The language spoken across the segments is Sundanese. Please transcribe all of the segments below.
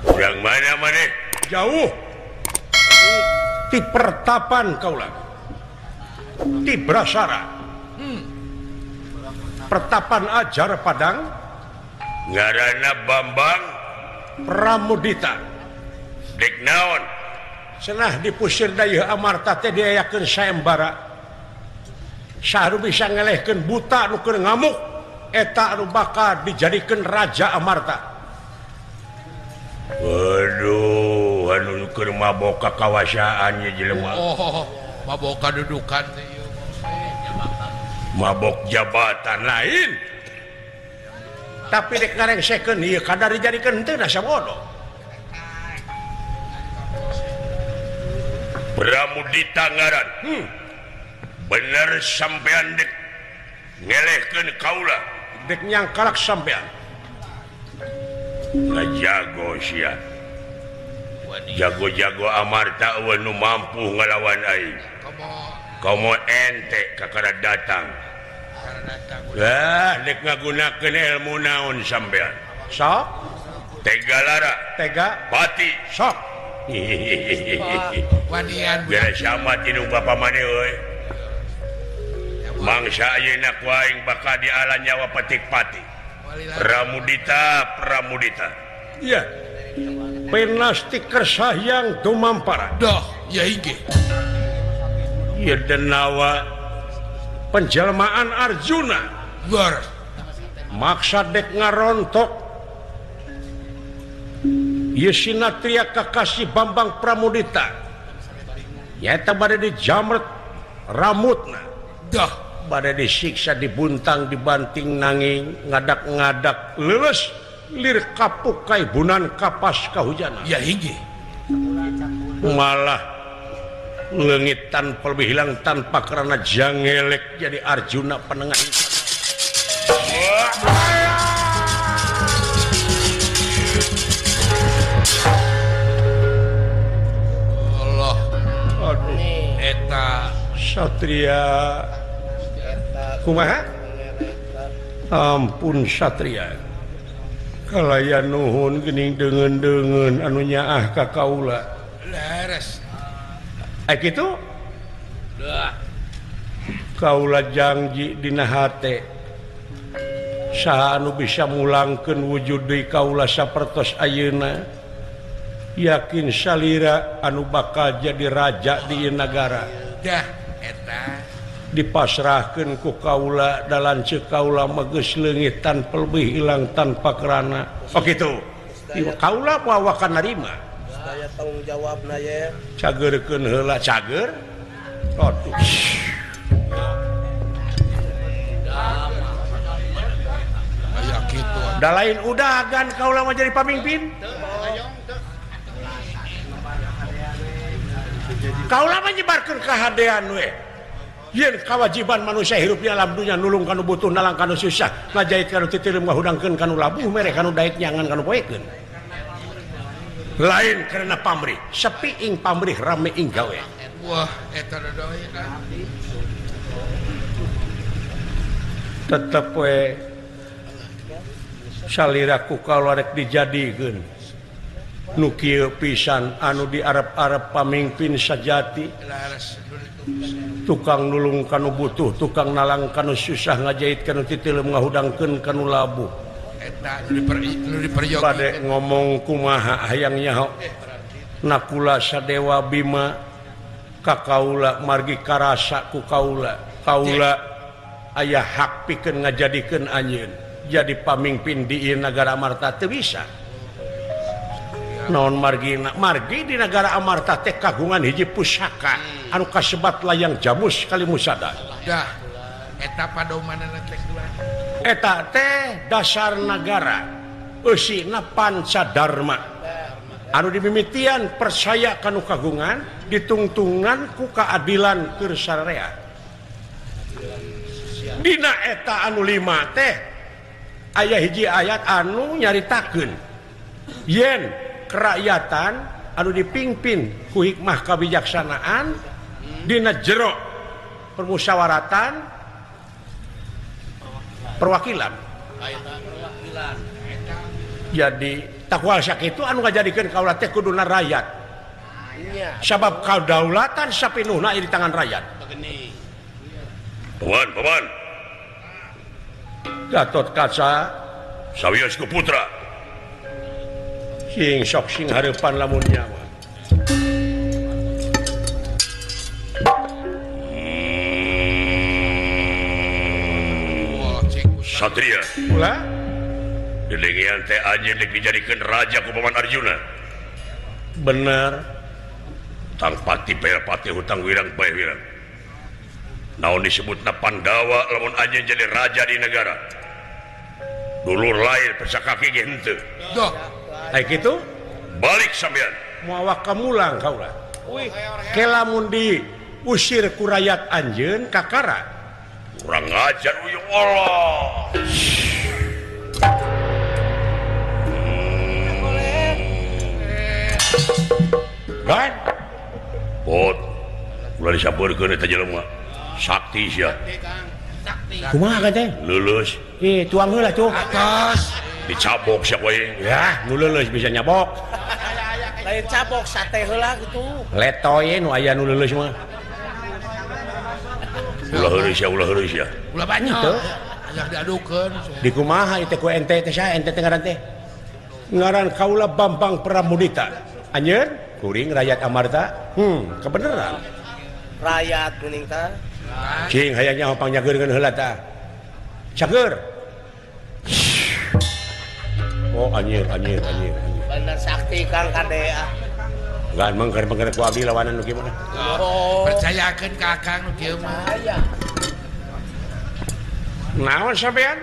Urang mana maneh? Jauh. Ti pertapan kaula. Ti Brasara. Pertapan Ajar Padang. Ngaranna Bambang Pramudita. Dek naon? Cenah dipusir dayeuh Amarta teh diayakeun sayembara. Saha nu bisa ngelehkeun buta nu keur ngamuk eta anu bakal dijadikeun raja Amarta. Waduh, anu keur mabok kakawasaan ye jelema. Oh, mabok kadudukan teh ieu. Mabok jabatan lain. Tapi dek ngarengsekeun ieu kadar dijadikeun teu da sabodo. Pramudita ngaran. Bener sampean dek ngelehkeun kaula. Dek nyangkalak sampean. Ngajago sia. Jago-jago Amarta eueuh nu mampu ngalawan aing. Komo ente kakara datang. Lah dek ngagunakeun ilmu naon sampean? Sok. Tega lara, tega pati, sok. Wanian beres amat indung bapa maneh euy. Mangsa ayeuna ku aing bakal diala nyawa petik pati. Pramudita, Pramudita. Iya. Penasti kersahyang dumampara. Dah, ya inggih. Ieu denawa penjelmaan Arjuna. Bar. Maksa dek ngarontok. Ieu sinatria kakasih Bambang Pramudita. Nyaeta bade dijamret ramutna. Dah. Bade disiksa, dibuntang, dibanting nanging ngadak-ngadak leuleus lir kapuk kaibunan kapas kahujana. Ya inggih. Malah leungit tanpa lebih hilang tanpa karena jangelek jadi Arjuna penengah. Allah. Aduh. Eta Satria. Kumaha? Ampun Satria. Kalaya nuhun geuning deungeun-deungeun anu nyaah ka kaula. Leres. Ai kitu? Duh. Kaula jangji dina hate. Saha anu bisa mulangkeun wujud deui kaula sapertos ayeuna? Yakin salira anu bakal jadi raja di ieu nagara. Dah eta. Dipasrahkeun ku kaula da lanceuk kaula mah geus leungit tanpa lebih hilang tanpa kerana. Oh kitu. Kaula bawakan narima. Saya tanggung jawabna ye. Cageurkeun heula cager. Aduh. Aya kitu. Da lain udagan kaula mah jadi pamimpin. Kaula mah nyebarkeun kahadean we. Yen kewajiban manusia hirup di alam dunia nulung kanu butuh nalang kanu susah ngajait kanu titireum ngahudangkeun kanu labuh mere kanu dait nyangan kanu poekeun. Lain karena pamrih, sepi ing pamrih rame ing gawe. Wah, eta dodoy. Tetep we salira ku kaula rek dijadikeun. Nu kieu pisan anu diarep-arep pamimpin sajati. Tukang nulung kanu butuh, tukang nalang kanu susah, ngajait kanu titileum ngahudangkeun kanu labuh. Eta nu diperyogi. Bade ngomong kumaha hayang nyaho. Nakula Sadewa Bima ka kaula margi karasa ku kaula. Kaula aya hak pikeun ngajadikeun anjeun jadi pamimpin di ieu nagara Amarta teu bisa. Naon margina? Margi di nagara Amarta teh kagungan hiji pusaka anu kasebat layang jamus kalimusada. Dah, eta padomanana teh dua. Eta teh dasar nagara eusina pancadarma. Anu dimimitian percaya kanu kagungan ditungtungan ku keadilan keur sararea. Dina eta anu lima teh aya hiji ayat anu nyaritakeun yen kerakyatan anu dipimpin ku hikmah kebijaksanaan dina jero permusyawaratan perwakilan. Jadi takwal sakitu anu ngajadikeun kaula teh kuduna rakyat. Sabab kadaulatan sapinuhna di tangan rakyat. Paman, paman. Gatot Kaca sawios ku putra. Sing sok sing hareupan lamun nyawa. Satria. Ulah Delengean teh anjeun deuk dijadikeun raja ku Paman Arjuna. Bener. Tang pati bayar pati hutang wirang bae wirang. Naon disebutna Pandawa lamun anjeun jadi raja di negara. Dulur lahir pesakaki ge henteu. Duh. Ai kitu? Balik sampean. Moal kamulang kaula. Ke lamun diusir ku rakyat anjeun kakara. Kurang ajar uyung Allah. Kan? Pot, ulah disabeurkeun eta jelema. Sakti sia. Kumaha teh? Leuleus. Ih, tuang heula tuh. Atos. Dicabok sia we. Ya, nu leuleus bisa nyabok. Lain cabok sate heula kitu. Letoy nu aya nu leuleus mah. Ulah heureuy sia, ulah heureuy sia. Ulah banyak. Ajak diadukeun. Di kumaha ieu teh ku ente teh saha ente teh ngaran teh? Ngaran kaula Bambang Pramudita. Anjeun? Kuring rakyat Amarta. Kebeneran. Rakyat kuning tah. Cing hayang nyaho pangjageurkeun heula tah. Cager. Oh anjir anjir anjir. Bener sakti Kang kade ah. Enggak mengker-mengker ku abdi lawanan nu kieu mah. Oh, percayakeun ka Akang nu kieu mah. Naon sampean?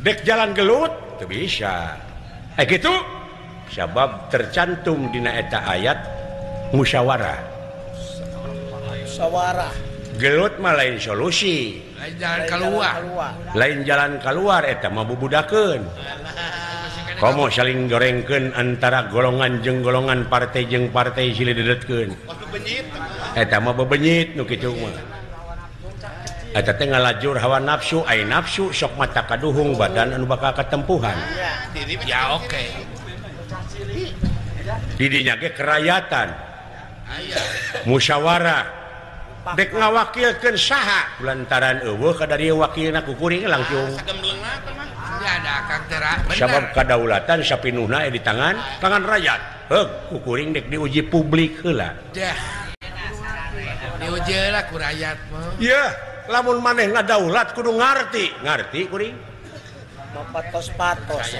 Dek jalan gelut teu bisa. Kitu sabab tercantum dina eta ayat musyawarah. Musyawarah. Gelut mah lain solusi. Lain jalan keluar. Lain jalan keluar eta mah bubudakeun. Komo saling gorengkeun antara golongan jeung golongan, partai jeung partai silih dedetkeun. Eta mah bebenyit nu kitu mah. Eta teh ngalajur hawa nafsu, ai nafsu sok mata kaduhung badan anu bakal katempuhan. Ya oke. Didinya ge kerayatan. Musyawarah. Dek ngawakilkeun saha lantaran eueuh ka dari wakilna ku kuring langsung. Sabab kadaulatan sapinuhna di tangan rakyat. Heug ku kuring dek diuji publik heula. Diuji heula ku rakyat mah. Yeuh, lamun maneh ngadaulat kudu ngarti. Ngarti kuring. Patos-patos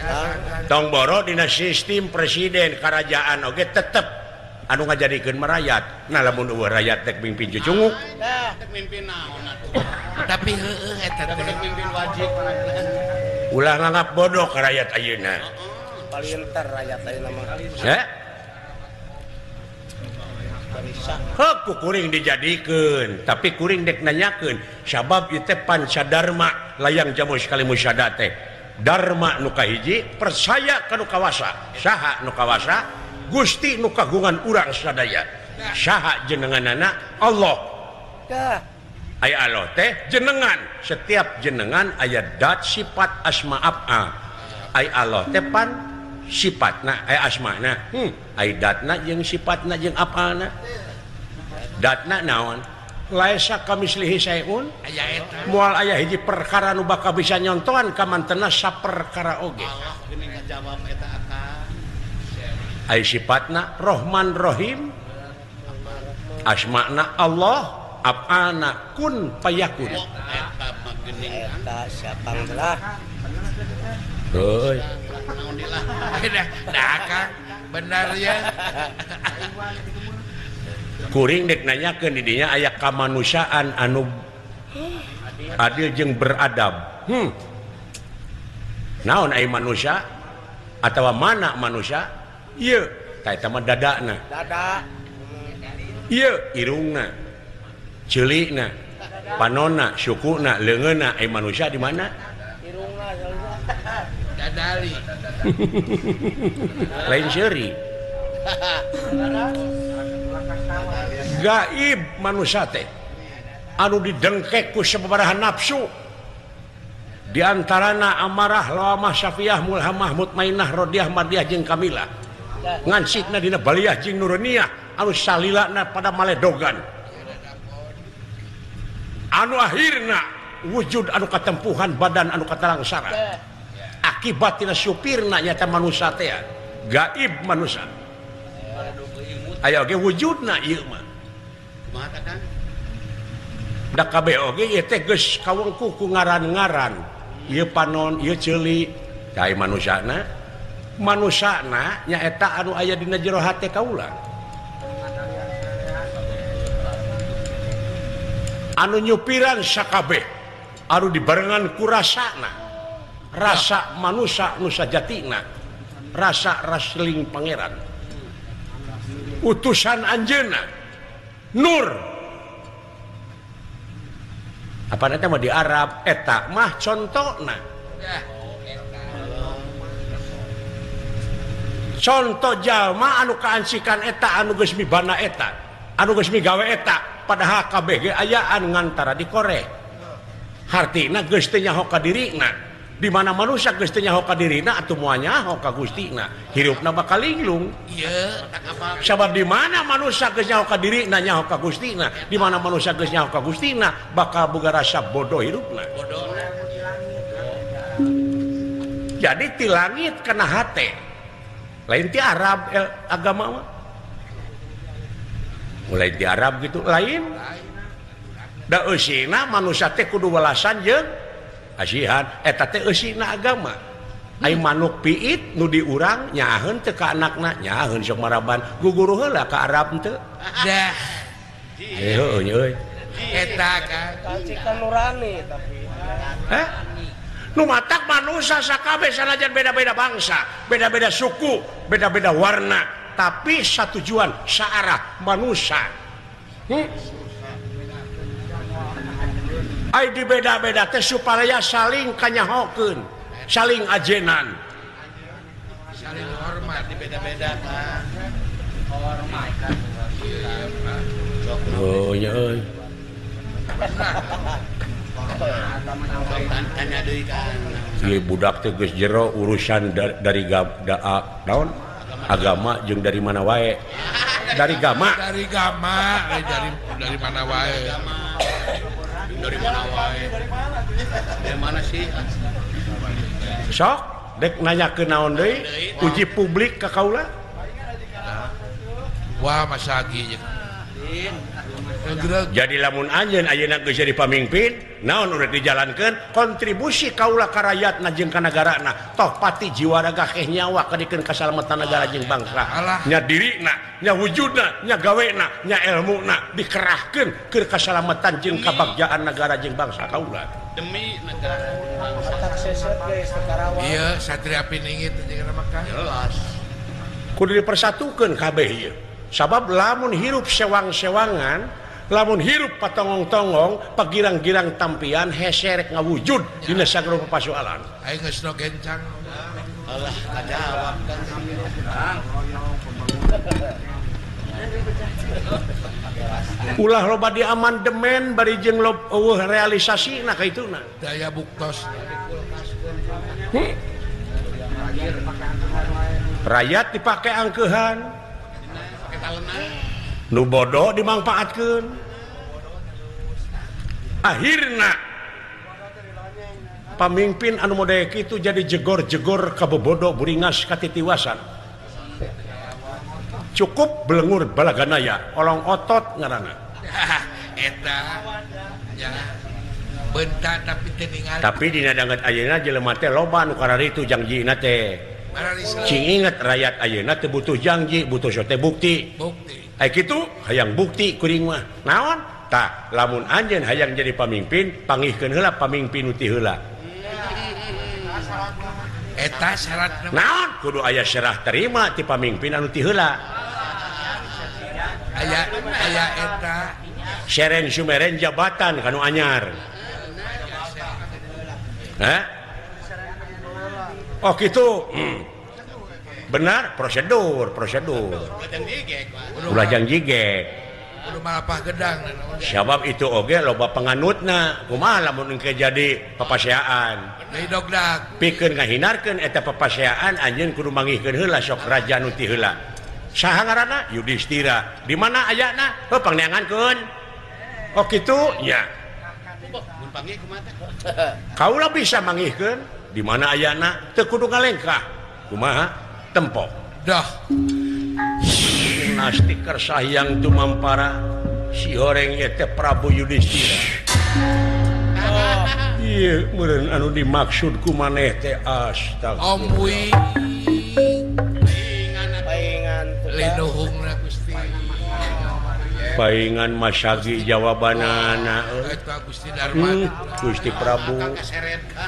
tong boro dina sistem presiden kerajaan oge tetep anu ngajadikeun merayat. Nah lamun eueuh rakyat dek mimpin cucunguk. Dek mimpin naon atuh. Tapi heueuh eta teh dek mimpin wajib. Ulah nganggap bodoh ka rakyat ayeuna. Palinter rakyat ayeuna mah. Heh. Heuh ku kuring dijadikeun, tapi kuring dek nanyakeun sabab ieu teh pancadarma layang jamu sekali musyada teh. Dharma nu kahiji percaya ka nu kawasa. Saha nu kawasa? Gusti nu kagungan urang sadaya. Saha jenenganana? Allah. Aya Allah teh jenengan. Setiap jenengan aya dat sifat asma af'al. Aya Allah teh pan sifatna, aya asmana. Aya datna jeung sifatna jeung af'alna. Datna naon? Laisa kamislihi syai'un. Moal aya hiji perkara nu bakal bisa nyontohan ka mantena saperkara oge. Aya sifatna Rahman Rahim, asmana Allah, af'alna kun fayakun. Eta siapang lah. Heuy. Nah, Kang, benar ya. Kuring dek nanyakeun di dinya aya kamanusiaan anu adil jeung beradab. Naon aya manusia atawa mana manusia? Ieu tah eta mah dadana. Dada. Ieu irungna, ceulikna, panonna, sukuna, leungeunna aya manusia di mana? Irungna dadali. Lain seuri. Gaib manusia teh anu didengkek ku sababaraha nafsu. Di antarana amarah lawamah syafiyah mulhamah mutmainah rodiah mardiah jeung kamilah. Ngancikna dina baliyah jeung nuruniyah anu salilana pada maledogan. Anu akhirna wujud anu katempuhan badan anu katalangsara. Akibat tina supirna nyata manusia teh gaib manusia. Aya oge wujudna ieu mah. Kumaha tah Kang? Da kabeh oge ieu teh geus kawengku ku ngaran-ngaran. Ieu panon, ieu ceuli, cai manusana. Manusana nyaeta anu aya dina jero hate kaula. Anu nyupiran sakabeh anu dibarengan ku rasana. Rasa manusa nu sajatina, rasa rasling pangeran. Utusan anjeunna nur. Apa nanti mah di Arab eta mah contona. Contoh jalma anu kaancikan eta anu geus mibana eta, anu geus migawe eta, padahal kabeh ge ayaan ngantara dikoreh. Hartina geus teu nyaho ka dirina. Di mana manusia geus teu nyaho ka dirina atuh moal nyaho ka Gustina, hirupna bakal linglung. Ieu sabab di mana manusia geus nyaho ka dirina nyaho ka Gustina, di mana manusia geus nyaho ka Gustina bakal boga rasa bodoh hirupna. Bodoh. Jadi ti langit kana hate. Lain ti Arab agama mah. Mulai ti Arab gitu lain. Da eusina manusia teh kudu welasan jeung asihan eta teh eusina agama. Ai manuk piit nu diurang nyaaheun teu ka anakna, nyaaheun sok maraban guguru heula ka Arab teu. Dah. Heueuh nya euy. Eta kan kancikan nurani tapi. Hah? Nu matak manusia sakabeh sanajan beda-beda bangsa, beda-beda suku, beda-beda warna, tapi satujuan, saarah manusia. Ai di beda-beda teh supaya saling kanyahokeun, saling ajenan. Saling hormat di beda-beda kan. Hormat. Oh nya euy. Ieu budak teh geus jero urusan dari naon? Agama jeung dari mana wae. Dari gama. Dari gama, dari mana wae. Dari mana wae? Dari mana sih? Sok, dek nanyakeun naon deui? Uji publik ka kaula. Wah, masa agi. Jadi lamun anjeun ayeuna geus jadi pamimpin, naon urang dijalankeun kontribusi kaula ka rakyatna jeung ka nagarana. Toh pati jiwa raga keh nyawa kadikeun kasalamatan negara jeung bangsa. Nya dirina, nya wujudna, nya gawena, nya elmuna dikerahkeun keur kasalamatan jeung kabagjaan negara jeung bangsa kaula. Demi negara bangsa. Iya, Satria Piningit jeung mah jelas. Kudu dipersatukeun kabeh ieu. Sabab lamun hirup sewang-sewangan, lamun hirup patongong-tongong, pagirang-girang tampian heserek ngawujud dina sagala pasoalan. Aing geus no gencang. Alah, kajawab kan. Ulah loba diamandemen bari jeung eueuh realisasina ka ituna. Daya buktos. Rakyat dipake angkeuhan. Nu bodoh dimangfaatkeun. Akhirna pamimpin anu model kitu jadi jegor-jegor ka bobodo buringas katitiwasan. Cukup belengur balaganaya, olong otot ngaranna. Eta ya bentar tapi teu ningali. Tapi dina danget ayeuna jelema teh loba nu kararitu jangjina teh. Cing inget rakyat ayeuna teu butuh janji, butuh sote bukti. Bukti. Ai kitu hayang bukti kuring mah. Naon? Tah, lamun anjeun hayang jadi pamimpin, pangihkeun heula pamimpin nu ti heula. Eta syaratna. Naon? Kudu aya serah terima ti pamimpin anu ti heula. Aya aya eta seren sumeren jabatan kanu anyar. Hah? Oh gitu. Benar, prosedur. Ulah jang jigek. Kudu malapah gedang. Sabab itu oge loba penganutna. Kumaha lamun engke jadi papaseaan. Deui dogdag. Pikeun ngahinarkeun eta papaseaan anjeun kudu manggihkeun heula sok raja nu ti heula. Saha ngaranna? Yudhistira. Di mana ayana? Heuh pangneangankeun. Oh kitu nya. Mun panggih kumaha teh? Kaula bisa manggihkeun di mana ayana teu kudu ngalengkah. Kumaha? Tempok. Dah. Nasti kersayang tumampara si horeng ieu teh Prabu Yudhistira. Oh, ieu meureun anu dimaksud ku maneh teh astagfirullah. Omwi paingan linuhungna Gusti. Paingan masagi jawabanana eta Gusti Darma. Gusti Prabu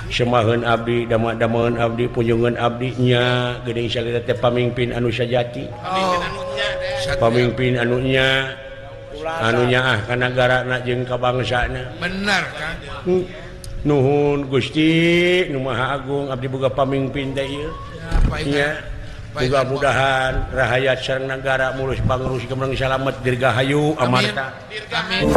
semaheun abdi dama-damaeun abdi punjungeun abdi nya geuning salira teh pamingpin anu sajati. Oh. Pamimpin anunya anunya ah ka nagarana jeung ka bangsana. Bener Kang. Nuhun Gusti nu Maha Agung abdi boga pamimpin teh ieu. Nya mudah-mudahan rahayat sareng nagara mulus pangrus gemreng salamet dirgahayu amarta. Amin.